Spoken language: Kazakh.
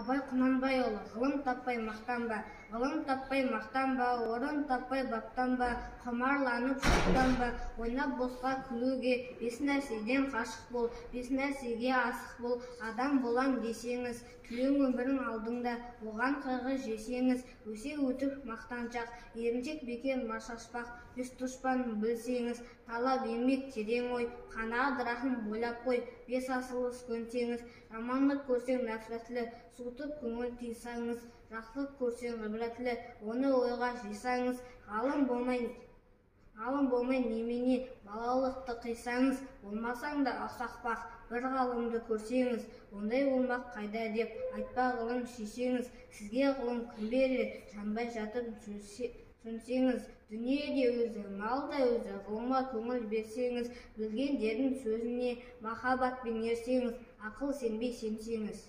Абай Құнанбайұлы, ғылым таппай мақтанба, ғылым таппай мақтанба, орын таппай баптанба, құмарланып шаттанба, ойнап босқа күлуге, бес нәрседен қашық бол, бес нәрсеге асық бол, адам болам десеңіз, түлең өмірің алдыңда, оған қайғы жесеңіз, өсек өтіп мақтаншақ, еріншек бекер шашпақ, бес дұшпанын білсеңіз, талап еңбек терең ой, қанағат рахым ойлап қой, бес асыл іс көнсеңіз, жамандық көрсең нәпірәтлі, суытып көңіл тыйсаңыз, жақсылық көрсең ғибратлы, оны ойға жисаңыз, ғалым болмай немене, балалықты қисаңыз, болмасаң да ұқсақпақ, бір ғалымды көрсеңіз, ондай болмақ қайда деп, айтпа ғылым сүйсеңіз, сізге ғылым кім берер, жанбай жатып сөнсеңіз, дүние де өзі, мал да өзі, ғылымға көңіл берсеңіз, білгендердің сөзіне махаббатпен ерсеңіз, ақыл сенбей сенсеңіз.